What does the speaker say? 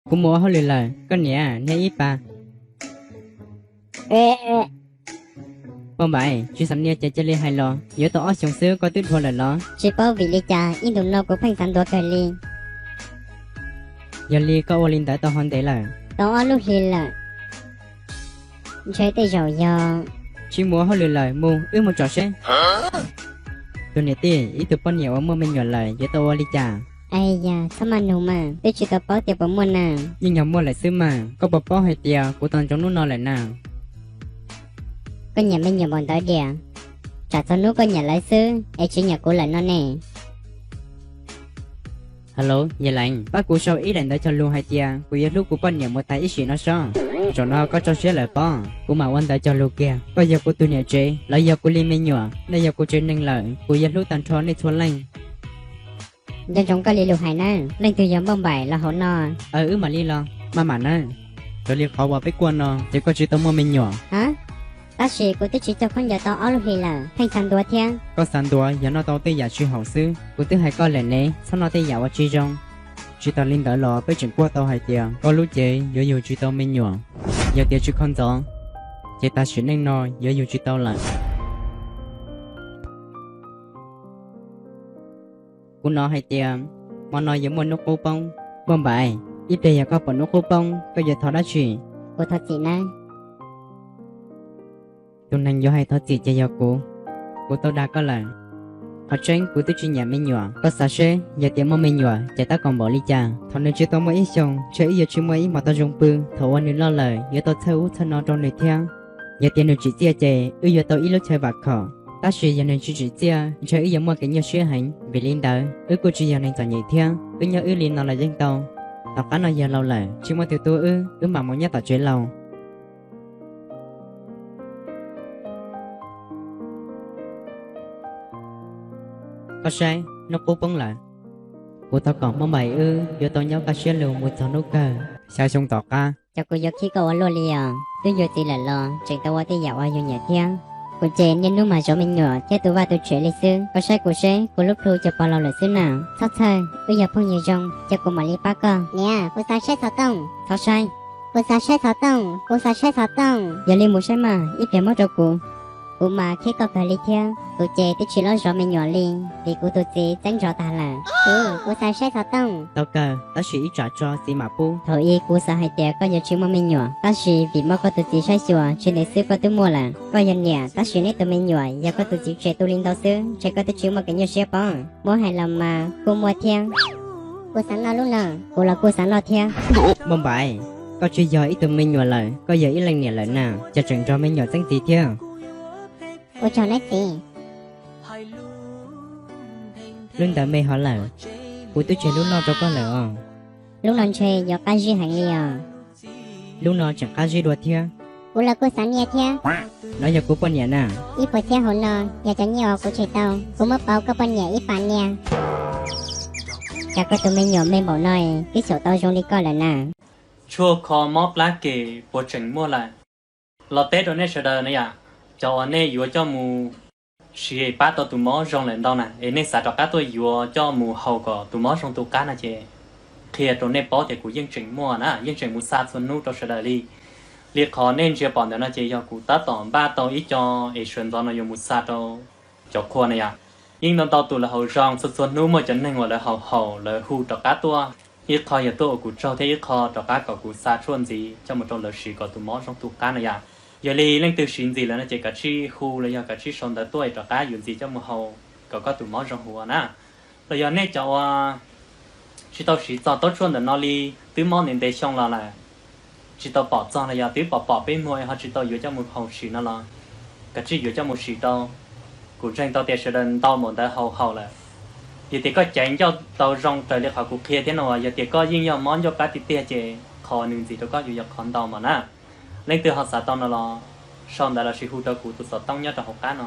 Kuv mus ua hauj lwm lawm, koj niam, niaj ib pas. Poj Npaim, tsis xam nias ces cia li hais los, yuav tau ob xyoos xwb koj twb dhau lawm los? Tsis paub vim li cas ib ntus no kuv pheej xav ntuav kawg li. Yog li koj ua li ntawd tau hov ntev lawm? Tau ob lub hli lawm. Ntshe tej zaum yog. Tsis mus ua hauj lwm lawm, mus, wb mus tsom seb. Tus niam tij, ib tug poj niam uas muaj me nyuam lawm yuav tau ua li cas? Ai yas, txhob maj nug mas, twb tsis tau paub tias puas muaj na. Yeej yog muaj lawm xwb mas, koj puas paub hais tias kuv tos ntsoov hnub no lawm na? Koj nyiam me nyuam npaum ntawd diam? Tsam txog hnub koj nyiam lawv xwb es tsis nyiam kuv lawm no ne. Hello, Yaj Leev, pab kuv sau ib daim ntawv cog lus hais tias kuv yuav hlub kuv poj niam mus tas ib sim no sob. Zaum no koj tso siab lawm pob, kuv mam ua ntawv cog lus kiag. Koj yog kuv tus niam tsev, lawv yog kuv li me nyuam, nej yog kuv tsev neeg lawm, kuv yuav hlub tag nrho nej txhua leej. Nco ntsoov koj li lus hais nawb, leej twg yog Npauj Npaim los hauv no? Aw, wb mam li los, maj mam nawb. Raws li qhov uas peb kuaj no ces koj tsis tau muaj me nyuam. Tab sis kuv twb tsis cog khaub ncaws tau ob lub hlis lawm, pheej xav ntuav thiab. Koj xav ntuav yog noj tau tej yam tsis haum xwb. Kuv twb hais koj lawm ne, txhob noj tej yam uas tsis zoo. Tsis tas li ntawd los peb tseem kuaj tau hais tias koj lub cev yuav yug tsis tau me nyuam. Yog tias tsis kho ntxov, ces tas sim neej no yuav yug tsis tau lawm. Kuv hnov hais tias hmo no yuav muaj hnub qub poob. Npauj Npaim, ib pliag yog koj pom hnub qub poob, koj yuav thov dab tsi? Kuv thov txim nawb. Tus neeg yuav hais thov txim ces yog kuv. Kuv tau dag koj lawm. Qhov tseeb kuv twb tsis nyiam me nyuam. Koj xav seb, yog tias muaj me nyuam ces tab kaum npaum li cas. Thaum nws tsis tau muaj ib xyoos, ntshe wb yuav tsis muaj ib hmo tau zoo pw. Thaum uas nws loj lawm, yuav tau txhawj ub txhawj no rau nws thiab. Yog tias nws tsim txiaj ces wb yuav tau ib lub chaw vam khom. Tab sis yog nws tsis tsim txiaj, ntshe wb yuav muaj kev nyuaj siab heev. Vim li ntawd, wb kuj tsis yog neeg txom nyem thiab, wb nyob wb li no los yeej tau. Tom qab no yog laus lawm, tsis muaj tus tu wb, wb mam mus nyob tom tsev laus. Koj saib, hnub qub poob lawm. Kuv thov kom Npauj Npaim wb yuav tau nyob kaj siab lug mus txog hnub kawg. Xya xyoo tom qab, cov kuv yuav khib koj ua luaj li os. Twb yuav txiv lawm los tseem tau ua tej yam uas yus nyiam thiab. Kuv ces niaj hnub mas zov me nyuam thiab tu vaj tu tsev li xwb. Koj saib kuv seb, kuv lub plhu cas pog laus lawm xwb na. Txhob txhawj, wb yog phooj ywg zoo, cia kuv mam li pab koj. Niam, kuv xav saib xov tooj. Txhob saib. Kuv xav saib xov tooj, kuv xav saib xov tooj. Yog li mus saib mas, ib pliag muab rau kuv. Kuv mas khib koj kawg li thiab. Kuv ces twb tsis loj zov me nyuam li, vim kuv tus txiv txeeb zov tag lawm. Txiv, kuv xav saib xov tooj. Tau kawg, tab sis ib tsam tso txiv mam pub. Thaum ub kuv xav hais tias koj yuav tsis muaj me nyuam, tab sis vim muaj koj tus txiv saib xyuas, tsis ntev xwb koj twb muaj lawm. Koj yog niam, tab sis neb tus me nyuam yog koj tus txiv tseg tu li ntau xwb, ntshe koj twb tsis muaj kev nyuaj siab pob. Muab hais los mas kuj muaj thiab. Kuv xav noj lub no. Kuv los kuj xav noj thiab. Npauj Npaim, koj tsis yog ib tug me nyuam lawm, koj yog ib leej niam lawm na, cas tseem nrog me nyuam txeeb txiv thiab. Ua tsaug nawb txiv. Lub ntawd me hov lawm, kuv twb tseg lub noj rau koj lawm os. Lub no ntshe yuav qab zib heev li os. Lub no tseem qab zib dua thiab. Kuv los kuj xav nias thiab. No yog kuv poj niam na. Ib puas txhiab hauv no yog cov nyiaj uas kuv tseg tau, kuv muab pauv koj poj niam ib pas nias. Cas koj tus me nyuam me npaum no twb xyaum tau zoo li koj lawm na. Tshuaj kho mob plab kem puas tseem muaj lawm? Los teb rau nej sawv daws na yom, cov uas nej yuav coj mus siv pab tau tus mob zoo lawm ntau na, es nej xav rov qab tuaj yuav coj mus haus kom tus mob zoo tu qab no ces qhia rau nej paub tias kuv yeej tseem muaj na, yeej tseem mus xa txhua hnub rau sawv daws li. Li qhov nej ntsia pom ntawm no ces yog kuv tab tom npaj tau ib co es sawv ntxov no yuav mus xa rau cov qhua na yom. Yeej ntau ntau tus lawv haus zoo, txhua txhua hnub muaj cov neeg uas lawv haus haus lawv hu rov qab tuaj. Ib qho yog tuaj ua kuv tsaug thiab ib qho rov qab kom kuv xa tshuaj ntxiv coj mus rau lawv siv kom tus mob zoo tu qab na yom. Yog li leej twg siv ntxiv lawm no ces kav tsij hu los yog kav tsij sau ntawv tuaj es rov qab yuav ntxiv coj mus haus kom koj tus mob zoo huv na. Los yog nej cov uas tsis tau siv txog taub tshuaj ntawm no li, twb mob ntev ntev xyoo los lawm, tsis tau pom txog los yog twb pom pom peb muag es ho tsis tau yuav coj mus haus siv no los kav tsij yuav coj mus siv rau. Kuv ntseeg tau tias sawv daws ntau npaum ntawd haus haus lawm. Yog tias koj caiv ncauj tau zoo raws li qhov kuv qhia thiab no, yog tias koj yeej yog mob ncauj plab tiag tiag ces qhov nws ntxiv rau koj yuav yog qhov ntau mas na. Leej twg ho xav tau no los sau ntawv los sis hu rau kuv tus xov tooj nyob rau hauv qab no.